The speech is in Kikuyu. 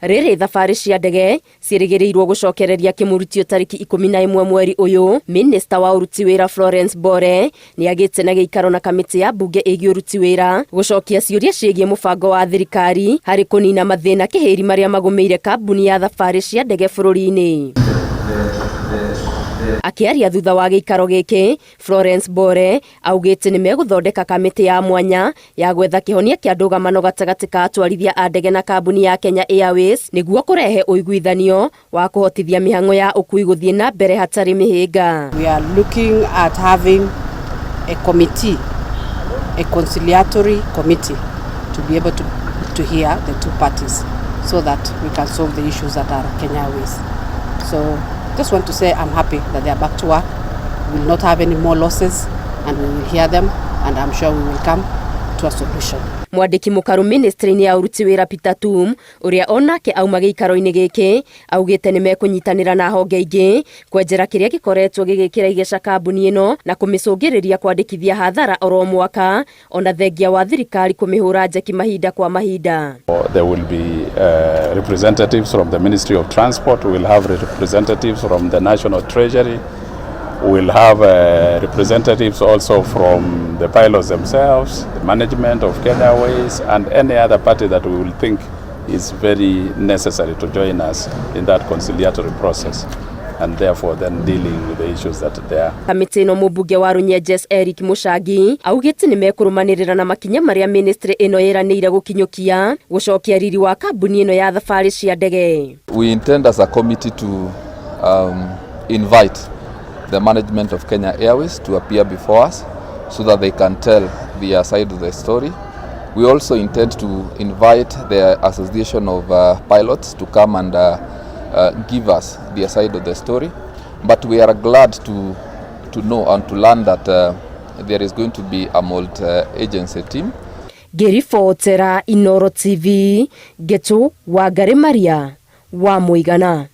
Rĩrĩ thabarĩ cia ndege ciĩrĩgĩrĩirwo gũcokereria kĩmurutio tarĩki 11 mweri ũyũ, minista wa ũruti wĩra Florence Bore nĩ agĩte na gĩikaro na kamĩtĩ ya mbunge ĩgiĩ ũruti wĩra gũcokia ciũria ciĩgiĩ mũbango wa thirikari harĩ kũnina mathĩna kĩhĩri marĩa magũmĩire kambuni ya thabarĩ cia ndege bũrũri-inĩ. Akĩaria thutha wa gĩikaro gĩkĩ, Florence Bore augĩte nĩ megũthondeka kamĩtĩ ya mwanya ya gwetha kĩhonia kĩa ndũgamano gatagatĩ ka atwarithia a ndege na kambuni ya Kenya Airways nĩguo kũrehe ũiguithanio wa kũhotithia mĩhang'o ya ũkui gũthiĩ na mbere hatarĩ mĩhĩnga. We are looking at having a committee, a conciliatory committee, to be able to hear the two parties so that we can solve the issues that are Kenya Airways. So just want to say I'm happy that they are back to work. We will not have any more losses and we will hear them and I'm sure we will come to a solution. Mwandĩki mũkaru ministry-inĩ ya ũruti wĩra Peter Tum, ũrĩa onake auma gĩikaro-inĩ gĩkĩ, augĩte nĩ mekũnyitanĩra na honge ingĩ kwenjera kĩrĩa gĩkoretwo gĩgĩkĩra igeca kambuni ĩno na kũmĩcũngĩrĩria kwandĩkithia hathara oro mwaka, ona thengia wa thirikari kũmĩhũra njeki mahinda kwa mahinda. There will be representatives from the Ministry of Transport, we will have representatives from the National Treasury, we will have representatives also from the pilots themselves, the management of Kenya Airways, and any other party that we will think is very necessary to join us in that conciliatory process, and therefore then dealing with the issues that there are. Kamĩtĩ ĩno, mũmbunge wa Runyenjes Eric Mũcangi augĩte nĩ mekũrũmanĩrĩra na makinya marĩa ministry ĩno ĩranĩire gũkinyũkia gũcokia riri wa kambuni ĩno ya thabarĩ cia ndege. We intend as a committee to invite the management of Kenya Airways to appear before us so that they can tell their side of the story. We also intend to invite the Association of Pilots to come and give us their side of the story. But we are glad to know and to learn that there is going to be a multi-agency team. Ngĩribotera Inoro TV, Ngetu Wangari Maria wa Mũigana.